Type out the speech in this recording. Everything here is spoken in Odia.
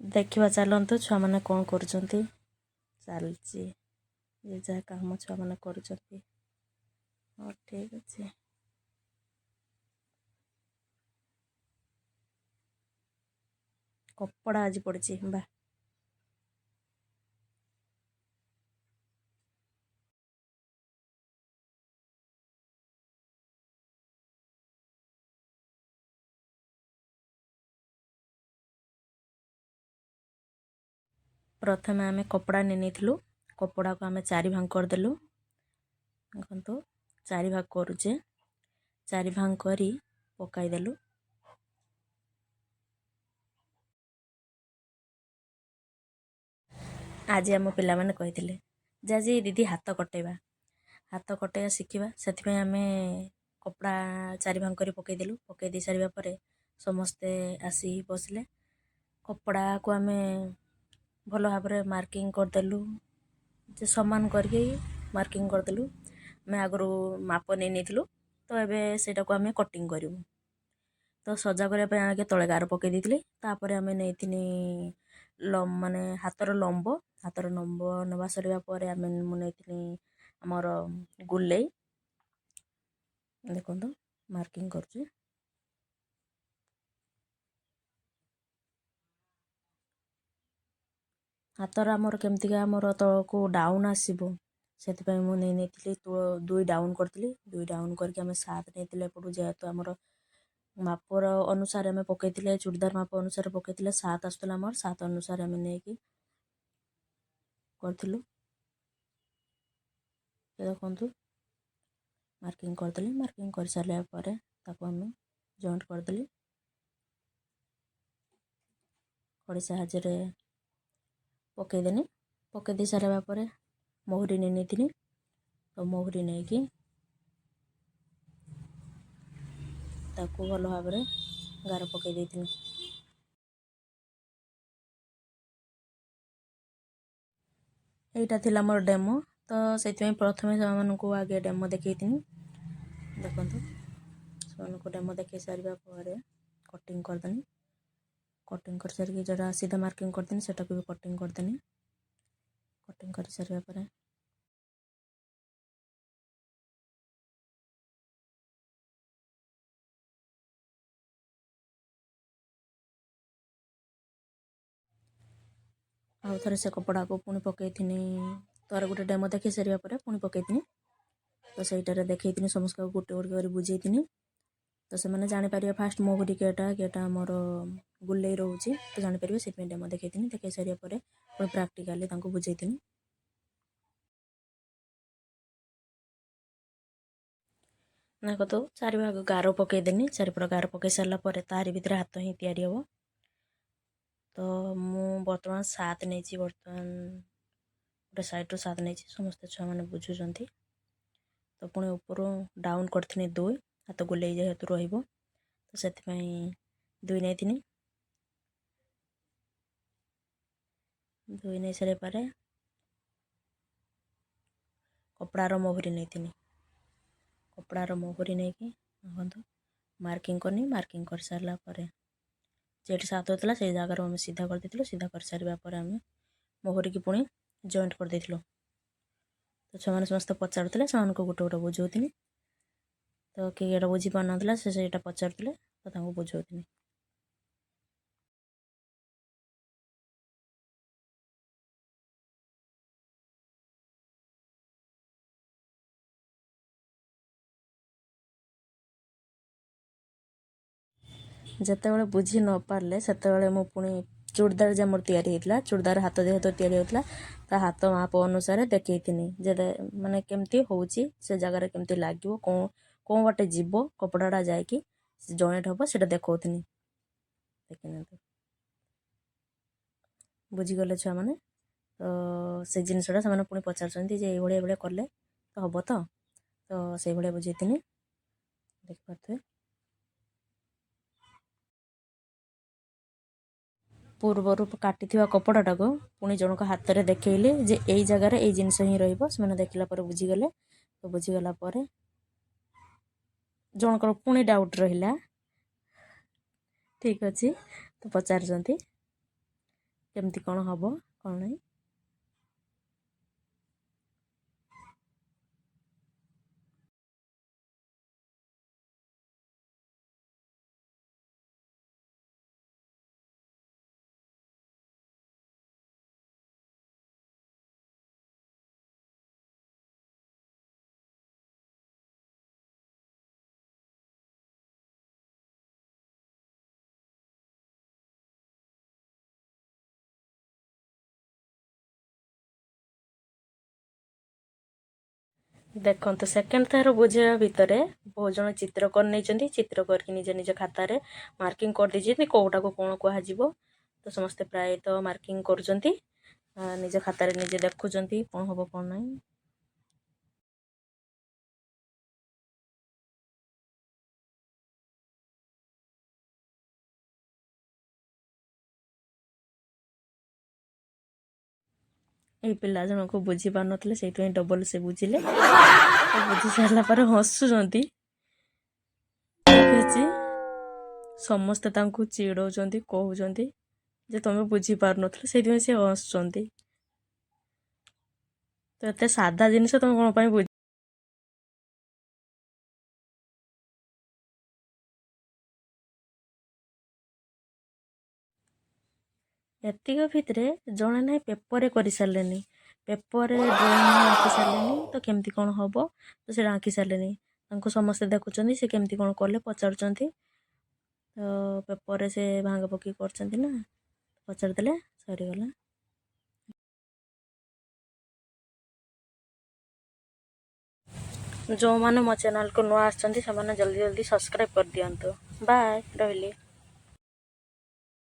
ଦେଖିବା ଚାଲନ୍ତୁ ଛୁଆମାନେ କ'ଣ କରୁଛନ୍ତି। ଚାଲିଛି ଯେ ଯାହା କାମ ଛୁଆମାନେ କରୁଛନ୍ତି। ହଉ, ଠିକ୍ ଅଛି। କପଡ଼ା ଆଜି ପଡ଼ିଛି ବା। ପ୍ରଥମେ ଆମେ କପଡ଼ା ନେଇ ନେଇଥିଲୁ। କପଡ଼ାକୁ ଆମେ ଚାରି ଭାଗ କରିଦେଲୁ। ଦେଖନ୍ତୁ, ଚାରି ଭାଗ କରୁଛେ। ଚାରି ଭାଗ କରି ପକାଇଦେଲୁ। ଆଜି ଆମ ପିଲାମାନେ କହିଥିଲେ ଯେ ଆଜି ଦିଦି ହାତ କଟେଇବା, ହାତ କଟେଇବା ଶିଖିବା। ସେଥିପାଇଁ ଆମେ କପଡ଼ା ଚାରି ଭାଗ କରି ପକାଇଦେଲୁ। ପକାଇ ଦେଇ ସାରିବା ପରେ ସମସ୍ତେ ଆସି ବସିଲେ। କପଡ଼ାକୁ ଆମେ ଭଲ ଭାବରେ ମାର୍କିଂ କରିଦେଲୁ, ଯେ ସମାନ କରିକି ମାର୍କିଂ କରିଦେଲୁ। ଆମେ ଆଗରୁ ମାପ ନେଇ ନେଇଥିଲୁ, ତ ଏବେ ସେଇଟାକୁ ଆମେ କଟିଂ କରିବୁ। ତ ସଜା କରିବା ପାଇଁ ଆଗେ ତଳେ ଗାର ପକାଇ ଦେଇଥିଲି। ତାପରେ ଆମେ ନେଇଥିନି ମାନେ ହାତର ଲମ୍ବ। ହାତର ଲମ୍ବ ନେବା ସରିବା ପରେ ଆମେ ମୁଁ ନେଇଥିଲି ଆମର ଗୁଲେଇ। ଦେଖନ୍ତୁ, ମାର୍କିଂ କରୁଛି। ହାତର ଆମର କେମିତିକା ଆମର ତଳକୁ ଡାଉନ୍ ଆସିବ, ସେଥିପାଇଁ ମୁଁ ନେଇ ନେଇଥିଲି 2 ଡାଉନ୍ କରିଥିଲି। 2 ଡାଉନ୍ କରିକି ଆମେ 7 ନେଇଥିଲେ ଏପଟୁ। ଯେହେତୁ ଆମର ମାପର ଅନୁସାରେ ଆମେ ପକାଇଥିଲେ, ଚୁଡ଼ିଦାର ମାପ ଅନୁସାରେ ପକାଇଥିଲେ, 7 ଆସୁଥିଲା ଆମର। 7 ଅନୁସାରେ ଆମେ ନେଇକି କରିଥିଲୁ। ଦେଖନ୍ତୁ, ମାର୍କିଂ କରିଦେଲି। ମାର୍କିଂ କରିସାରିଲା ପରେ ତାକୁ ଆମେ ଜଏଣ୍ଟ କରିଦେଲି। ଖଡ଼ି ସାହାଯ୍ୟରେ ପକାଇଦେନି। ପକାଇ ଦେଇ ସାରିବା ପରେ ମହୁରି ନେଇ ନେଇଥିଲି। ତ ମହୁରି ନେଇକି ତାକୁ ଭଲ ଭାବରେ ଗାର ପକାଇ ଦେଇଥିଲି। ଏଇଟା ଥିଲା ମୋର ଡେମୋ, ତ ସେଥିପାଇଁ ପ୍ରଥମେ ସେମାନଙ୍କୁ ଆଗେ ଡେମୋ ଦେଖେଇଥିଲି। ଦେଖନ୍ତୁ, ସେମାନଙ୍କୁ ଡେମୋ ଦେଖେଇ ସାରିବା ପରେ କଟିଂ କରିଦେନି। କଟିଂ କରିସାରିକି ଯେଉଁଟା ସିଧା ମାର୍କିଂ କରିଦେନି, ସେଟାକୁ ବି କଟିଂ କରିଦେନି। କଟିଂ କରିସାରିବା ପରେ ଆଉ ଥରେ ସେ କପଡ଼ାକୁ ପୁଣି ପକାଇଥିନି। ତାର ଗୋଟେ ଡେମୋ ଦେଖେଇ ସାରିବା ପରେ ପୁଣି ପକାଇଥିନି। ତ ସେଇଟାରେ ଦେଖେଇଥିନି, ସମସ୍ତଙ୍କୁ ଗୋଟେ ଗୋଟେ କରି ବୁଝେଇଥିନି। ତ ସେମାନେ ଜାଣିପାରିବେ ଫାଷ୍ଟ ମହୁରି କେଟା କେଟା ଆମର ଗୁଲେଇ ରହୁଛି, ତ ଜାଣିପାରିବେ। ସେଥିପାଇଁ ଡେମୋ ଦେଖେଇଥିନି। ଦେଖେଇ ସାରିବା ପରେ ପୁଣି ପ୍ରାକ୍ଟିକାଲି ତାଙ୍କୁ ବୁଝେଇଥିନି। ଦେଖନ୍ତୁ, ଚାରି ଭାଗ ଗାର ପକାଇଦେନି। ଚାରିପଟ ଗାର ପକାଇ ସାରିଲା ପରେ ତାରି ଭିତରେ ହାତ ହିଁ ତିଆରି ହେବ। ତ ମୁଁ ବର୍ତ୍ତମାନ 7 ନେଇଛି। ବର୍ତ୍ତମାନ ଗୋଟେ ସାଇଡ଼୍ରୁ 7 ନେଇଛି। ସମସ୍ତେ ଛୁଆମାନେ ବୁଝୁଛନ୍ତି। ତ ପୁଣି ଉପରୁ ଡାଉନ୍ କରିଥିନି 2, ହାତ ଗୁଲେଇ ଯେହେତୁ ରହିବ, ତ ସେଥିପାଇଁ 2 ନେଇଥିନି। 2 ନେଇ ସାରିବା ପରେ କପଡ଼ାର ମହୁରି ନେଇଥିନି। କପଡ଼ାର ମହୁରି ନେଇକି ଦେଖନ୍ତୁ ମାର୍କିଂ କରିନି। ମାର୍କିଂ କରିସାରିଲା ପରେ ଯେଉଁଠି 7 ହେଉଥିଲା, ସେଇ ଜାଗାରୁ ଆମେ ସିଧା କରିଦେଇଥିଲୁ। ସିଧା କରିସାରିବା ପରେ ଆମେ ମହୁରିକି ପୁଣି ଜଏଣ୍ଟ କରିଦେଇଥିଲୁ। ତ ଛୁଆମାନେ ସମସ୍ତେ ପଚାରୁଥିଲେ, ସେମାନଙ୍କୁ ଗୋଟେ ଗୋଟେ ବୁଝାଉଥିଲି। ତ କିଏ ଏଇଟା ବୁଝିପାରୁନଥିଲା, ସେ ସେଇଟା ପଚାରୁଥିଲେ, ତ ତାଙ୍କୁ ବୁଝାଉଥିଲି। ଯେତେବେଳେ ବୁଝି ନ ପାରିଲେ, ସେତେବେଳେ ମୁଁ ପୁଣି ଚୁଡ଼ିଦାର ଯେ ଆମର ତିଆରି ହେଇଥିଲା, ଚୁଡ଼ିଦାର ହାତ ଯେହେତୁ ତିଆରି ହେଉଥିଲା, ତା ହାତ ମାପ ଅନୁସାରେ ଦେଖେଇଥିନି ଯେ ମାନେ କେମିତି ହେଉଛି, ସେ ଜାଗାରେ କେମିତି ଲାଗିବ, କେଉଁ କେଉଁ ବାଟେ ଯିବ କପଡ଼ାଟା ଯାଇକି ଜଏଣ୍ଟ ହେବ, ସେଇଟା ଦେଖାଉଥିନି। ଦେଖିନିଅନ୍ତୁ, ବୁଝିଗଲେ ଛୁଆମାନେ। ତ ସେ ଜିନିଷଟା ସେମାନେ ପୁଣି ପଚାରୁଛନ୍ତି ଯେ ଏଇଭଳିଆ ଏଇଭଳିଆ କଲେ ତ ହେବ ତ? ତ ସେଇଭଳିଆ ବୁଝେଇଥିନି, ଦେଖିପାରୁଥିବେ। ପୂର୍ବରୁ କାଟିଥିବା କପଡ଼ାଟାକୁ ପୁଣି ଜଣଙ୍କ ହାତରେ ଦେଖେଇଲି ଯେ ଏଇ ଜାଗାରେ ଏଇ ଜିନିଷ ହିଁ ରହିବ। ସେମାନେ ଦେଖିଲା ପରେ ବୁଝିଗଲେ। ତ ବୁଝିଗଲା ପରେ ଜଣଙ୍କର ପୁଣି ଡାଉଟ୍ ରହିଲା। ଠିକ୍ ଅଛି, ତ ପଚାରୁଛନ୍ତି। କେମିତି କ'ଣ ହେବ କ'ଣ ନାହିଁ। ଦେଖନ୍ତୁ, ସେକେଣ୍ଡ ଥର ବୁଝେଇବା ଭିତରେ ବହୁତ ଜଣ ଚିତ୍ର କରିନେଇଛନ୍ତି। ଚିତ୍ର କରିକି ନିଜ ନିଜ ଖାତାରେ ମାର୍କିଂ କରିଦେଇଛନ୍ତି କେଉଁଟାକୁ କ'ଣ କୁହାଯିବ। ତ ସମସ୍ତେ ପ୍ରାୟତଃ ମାର୍କିଂ କରୁଛନ୍ତି, ନିଜ ଖାତାରେ ନିଜେ ଦେଖୁଛନ୍ତି କ'ଣ ହେବ କ'ଣ ନାହିଁ। ଏଇ ପିଲା ଜଣକୁ ବୁଝିପାରୁନଥିଲେ, ସେଇଥିପାଇଁ ଡବଲ ସେ ବୁଝିଲେ। ବୁଝି ସାରିଲା ପରେ ହସୁଛନ୍ତି। ଠିକ୍ ଅଛି, ସମସ୍ତେ ତାଙ୍କୁ ଚିଡ଼ଉଛନ୍ତି, କହୁଛନ୍ତି ଯେ ତମେ ବୁଝିପାରୁନଥିଲ, ସେଇଥିପାଇଁ ସେ ହସୁଛନ୍ତି। ତ ଏତେ ସାଧା ଜିନିଷ ତମେ କ'ଣ ପାଇଁ ବୁଝି। ଏତିକ ଭିତରେ ଜଣେ ନାହିଁ ପେପରରେ କରିସାରିଲେନି, ପେପରରେ ଡ୍ରଇଂ ଆଙ୍କି ସାରିଲେନି। ତ କେମିତି କ'ଣ ହେବ, ତ ସେଇଟା ଆଙ୍କି ସାରିଲେନି। ତାଙ୍କୁ ସମସ୍ତେ ଦେଖୁଛନ୍ତି, ସେ କେମିତି କ'ଣ କଲେ ପଚାରୁଛନ୍ତି। ତ ପେପରରେ ସେ ଭାଙ୍ଗ ପକେଇକି କରିଛନ୍ତି ନା, ପଚାରିଦେଲେ ସରିଗଲା। ଯେଉଁମାନେ ମୋ ଚ୍ୟାନେଲକୁ ନୂଆ ଆସିଛନ୍ତି, ସେମାନେ ଜଲ୍ଦି ଜଲ୍ଦି ସବସ୍କ୍ରାଇବ୍ କରିଦିଅନ୍ତୁ। ବାଏ, ରହିଲି।